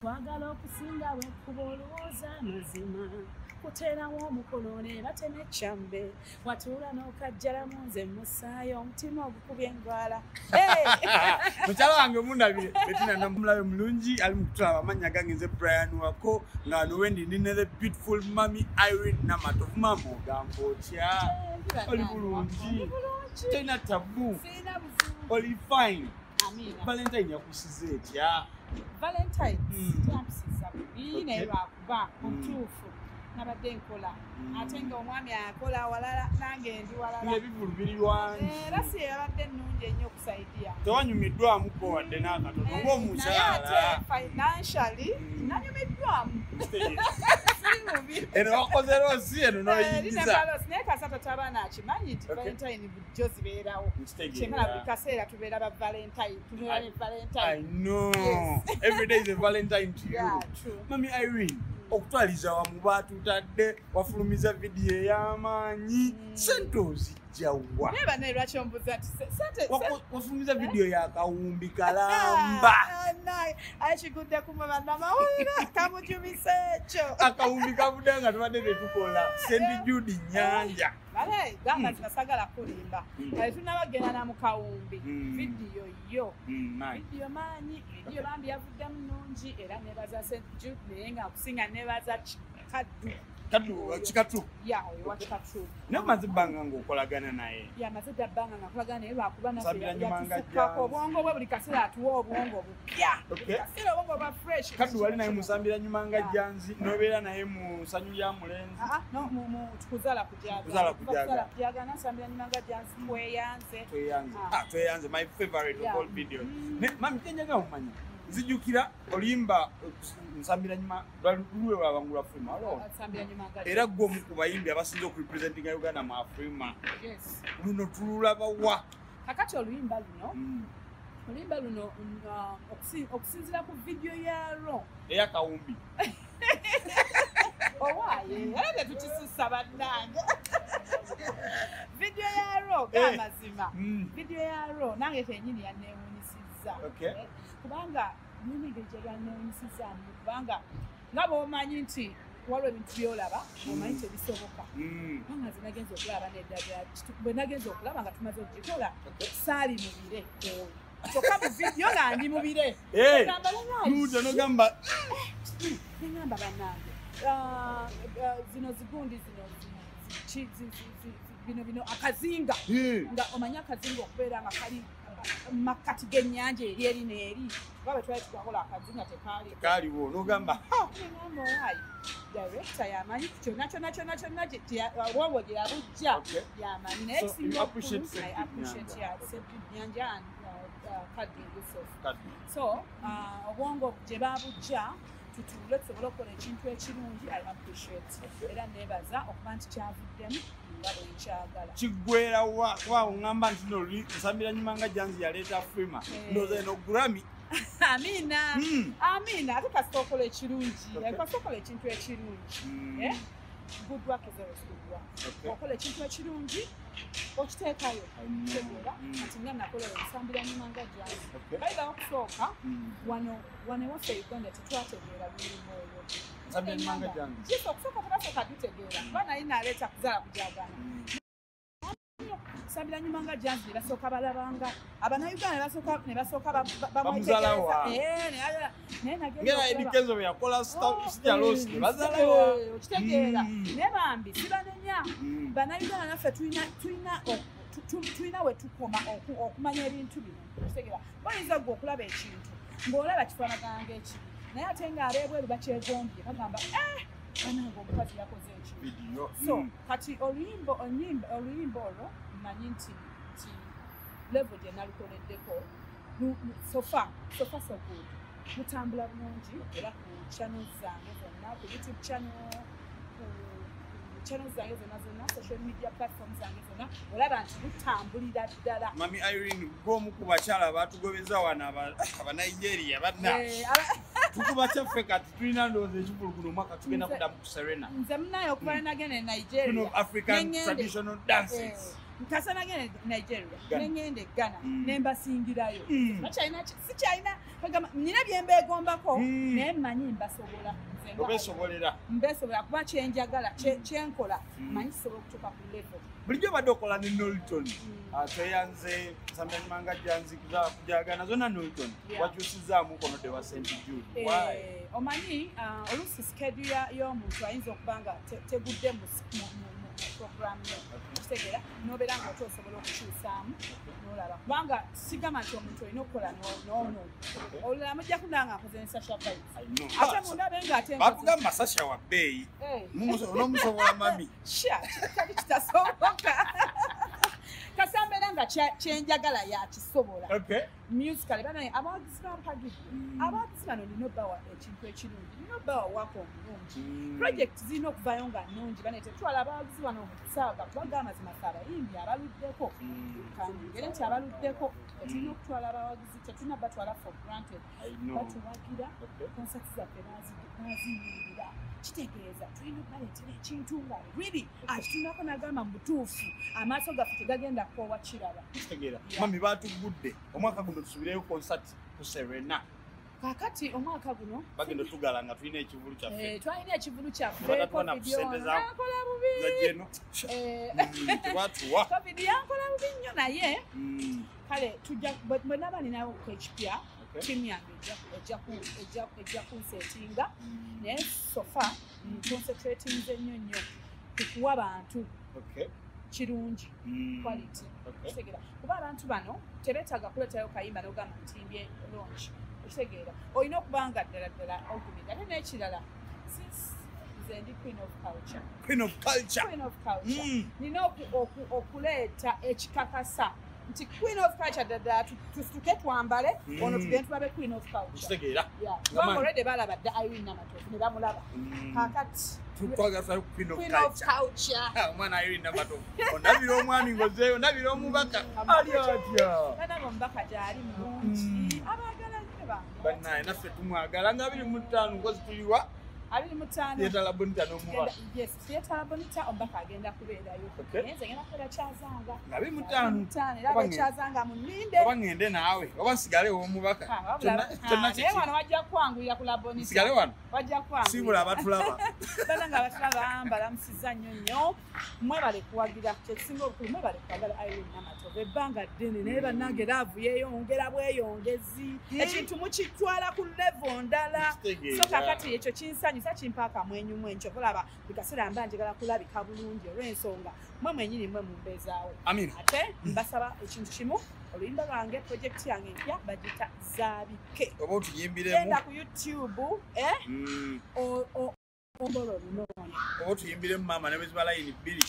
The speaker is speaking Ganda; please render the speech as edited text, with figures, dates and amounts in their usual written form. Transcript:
Twagala okusinga wekuba olowooza amazima kuteerawo omukono ne batema ekyambe watuula n'okajjalamu nze musaayo omutima ogukubye engwala. Mukyala wange mundabire Betina namulabe mulungi ali mu kutulaba. Amannya gange nze Brian Wako nga nowendi ndi ne the beautiful Mummy Irene Namatovu. Mama, ogamba otya? Oli bulungi? Tolina tabu? Oli fine? Valentine yakusiza etya? Valentine yampisiza bubi, naye lwakuba omutuufu nabadde nkola, ate nga omwami akola walala, nange ndi walala. Ebivulu biri wangi. Era si yabadde ennungi ennyo okusaidia. Tewanyumiddwamuko wadde n'akatono ng'omukyala? Ate financially nanyumiddwamu. Eno wakoze loss, eno noyingiza. Naye kasata tabaana akimanyi nti Valentine bulijjo zibeerawo, kyenkana buli kaseera tubeera ba Valentine, tubeera ne Valentine. I know. Every day is a Valentine to you. Yeah, true. Mummy Irene, okutwaliza wamu baatutadde wafulumiza vidiyo ey'amaanyi, sente ozijja wa? Naye bannaye, lwaki ombuuza nti sente? Wafulumiza vidiyo y'akawumbi kalamba. Akigudde kumwe bannamawulire kamujubisa ekyo. Akawumbi kavudde nga tubadde tetukola St Jude Nyanja. Bale gamba nti basagala kulimba, kale tunabagenda na mu kawumbi. Vidiyo yo, vidiyo maanyi, vidiyo bambi yavuddemu nnungi, era nebaza St Jude, naye nga okusinga nebaza Kaddu. Kaddu Kikatu. Ya, oyo wa Kikatu. Naye omaze ebbanga ng'okolagana naye. Yamaze dda bbanga nga nkolagana naye, lwakuba Nsabira nyuma nga naffe obwongo bwe buli kaseera atuwa obwongo bupya, buli kaseera obwongo bwa fresh. Kaddu wali naye musambira nyuma nga jjanzi, n'obeera naye mu ssanyu lya mulenzi. Kuzaala kujaga. Kuzaala kujaga. Kuzaala kujaga, nasambira nyuma nga jjanzi, tweyanze. Tweyanze, ah, tweyanze, my favorite of all videos. Ne mami, kyenjagala omanya, nzijukira oluyimba nsambira nyuma lulwe lwabangula Afrima waliwo. Nsambira nyuma nga Era gwe omu ku bayimbi abasinze okurepresentinga Uganda mu Afrima. Yes. Luno tululaba wa? Kakati oluyimba luno, oluyimba luno okusinziira ku vidiyo yalwo eyakawumbi. Owaaye, era tetukisusa bannange. Vidiyo yalwo, gamazima, vidiyo yalwo nange kenyini yanneewunyisizza. Kubanga nina engeri gye lyanneewunyisizaamu, kubanga nga bw'omanyi nti waliwo ebintu by'olaba omanyi tebisoboka. Kubanga nze nagenza okulaba neddagala, bwe nagenza okulaba nga tumaze okugikola, saali mu bire, kyokka mu vidiyo nga ndi mu bire. Ogamba, nuuta nogamba. Neŋŋamba bannange, zino zigundi zino bino bino akazinga, nga omanyi akazinga okubeera nga kali makkati g'ennyanja eri eri n'eri, kuba bwe twali tukakola akazinga tekaali. Kaaliwo, nogamba. Neŋŋamba owaayi, director yamanyi kyonna kyonna kyonna kyonna obwongo gye yabujja, yamanyi. Naye ekisinga obukulu, I appreciate St Nyanja and Kaddu Yusuf. So obwongo gye babujja tutuule tusobole okukola ekintu ekirungi, I appreciate, era nebaza okuba nti kyavuddemu nga bwe nkyagala. Kiggwera wa? Kuba oŋŋamba nti no luli nsambira nyuma nga janzi yaleeta Afrima, ndowooza eno Grammy. Amiina. Amiina. Ate kasita okola ekirungi, kasita okola ekintu ekirungi, good work is always good work. Okola ekintu ekirungi okiteekayo, tegeera kati nga nakola omusambira nyuma nga janzi. Bayibawo okusooka wano wano ewaffe Uganda tetwategeera luyimba olwo. Nsambira nyuma nga janzi. Kisa okusooka tebasooka dutegeera, kuba naye naleeta kuzaala kujagana. Sambira nyuma nga janzi ne basooka balabanga abannayuganda ne basooka Bamuzalawa. Bamwetegereza, naye nagenda Ngera okulaba Eddy Kenzo bwe yakola Sitya Loss ne bazalawa. Okitegeera? Naye bambi sibanenya. Bannayuganda naffe tulina we tukoma okumanya ebintu bino, okitegeera? Oyinza gwe okulaba ekintu ng'olaba kifaanagana ng'ekibi, naye ate ng'abeebweru bakyegombye, bagamba, "Eh, banange, omukazi yakoze ekintu." Video. So kati oluyimba oluyimba olwo mmanyi nti level gye nalukoleddeko, so far so good, lutambula bulungi, era ku channels zange zonna, ku YouTube channel, ku channels zange zonna zonna, social media platform zange zonna, olaba nti lutambulira ddala. Mummy Irene, gw'omu ku bakyala batugobeza wano Abanigeria banna. Tukuba kyaffe kati tulina ndowooza ekivulu guno omwaka tugenda kuddamu ku Serena. Nze munaye okuva nagenda e Queen Nigeria of African Nengende. traditional dances. Nkasa nagenda Nigeria, nengende Ghana, nembasingirayo. Sikyalina kagamba nina bye mbeegombako, naye mmanyi mbasobola. Obesobolera. Mbesobola kuba kyenjagala, kyenkola, mmanyi kisobola okutuuka ku level. Bulijjo obadde okola ne Nolton. Tweyanze Samanyimanga Janzi kujagana zonna Nolton. Wakyusizaamu kono de wa St. Jude. Why? Omanyi oluusi schedule y'omuntu ayinza okuba nga tegudde mu program yo. Kitegeera n'obeera nga osobola okukyusaamu n'olaba. Kubanga sigamba nti omuntu olina okukola n'ono. Olulala mujja kundaba nga nkoze ne Sasha Vybz. Ate mundabe nga ate bakugamba Sasha wa bbeeyi. N'omusobola mami. Sha, kali kitasoboka. Kasambeera nga kyenjagala yakisobola. Musically banaye abawagizi bampagidde. Abawagizi bano nina obbawa ekintu ekirungi, nina obbawa waka omulungi. Project zirina okuvaayo nga nnungi, banaye tetutwala abawagizi bano mu kusaaga kubanga amazima ffe abayimbi abaluddeko. Kangere nti abaluddeko tetulina okutwala abawagizi, tetulina batwala for granted. Batuwagira, concerts zaffe baziyimirira. Kitegeeza tulina okubaleetera ekintu nga really akitunako n'agamba mu butuufu amaaso gaffe tegagenda kukoowa kiraba. Kitegeera. Mami baatugudde omwaka guno tusubireyo concert ku Serena. Kaakati omwaka guno bagenda tugala nga tulina ekivulu kyaffe. Twalina ekivulu kyaffe. Covid yankola bubi. Tebatuwa. Covid yankola bubi nnyo naye kale tujja bwe naba ninawo ekipya tiimu yange ejja kunsetinga naye so far nconcentratinze nnyo nnyo kukuwa bantu kirungi quality. Kitegeera kuba abantu bano tebeetaaga kuleetayo kayimba n'ogamba ntimbye launch. Kitegeera olina okuba nga ddala ddala ogumidde. Ate n'ekirala since nze ndi queen of culture. Queen of culture. Queen of culture. Nina okuleeta ekikakasa nti queen of culture ddala tusituke twambale ono tugende tulabe queen of culture. Kitegeera. Kubanga already balaba dda Irene Namatovu ne bamulaba. Kaakati twagala queen of culture. Omwana Irene Namatovu ondabira omwami ng'ozzeeyo, ondabira omubaka ali atya? Bannange omubaka gy'ali mulungi, abaagala nnyo bange. Bannaye naffe tumwagala nga 25 ngozi tuliwa 25. Theatre La Bonita n'omubaka. Yes, Theatre La Bonita omubaka agenda kubeerayo. Naye nze ngenda kubeera Kyazanga. Nga 25. Era abe Kyazanga muninde. Oba ngende naawe, oba nsigale ew'omubaka. Naye wano wajja kwanguyira ku La Bonita. Nsigale wano? Wajja kwanguyira. Siibula abatulaba. Bannange abatulaba mbalamusizza nnyo nnyo. Mwebale kuwagira, kyekisinga obukulu mwebale kwagala Irene Namatovu. Ebbanga ddene naye bannange laavu yeeyongera bweyongezi. Ekintu mukitwala ku level ndala. So kaakati ekyo kinsanyusa kimpa akamwenyumwenyu. Olaba buli kaseera mba njagala kulabika bulungi olw'ensonga mwe mwennyini mwe mumbeezaawo. Ate mbasaba ekintu kimu, oluyimba lwange project yange empya bagiyita Zaabike. Oba otuyimbiremu. Genda ku YouTube, ombolo lunoonya. Oba otuyimbiremu maama ne bwe ziba layini bbiri.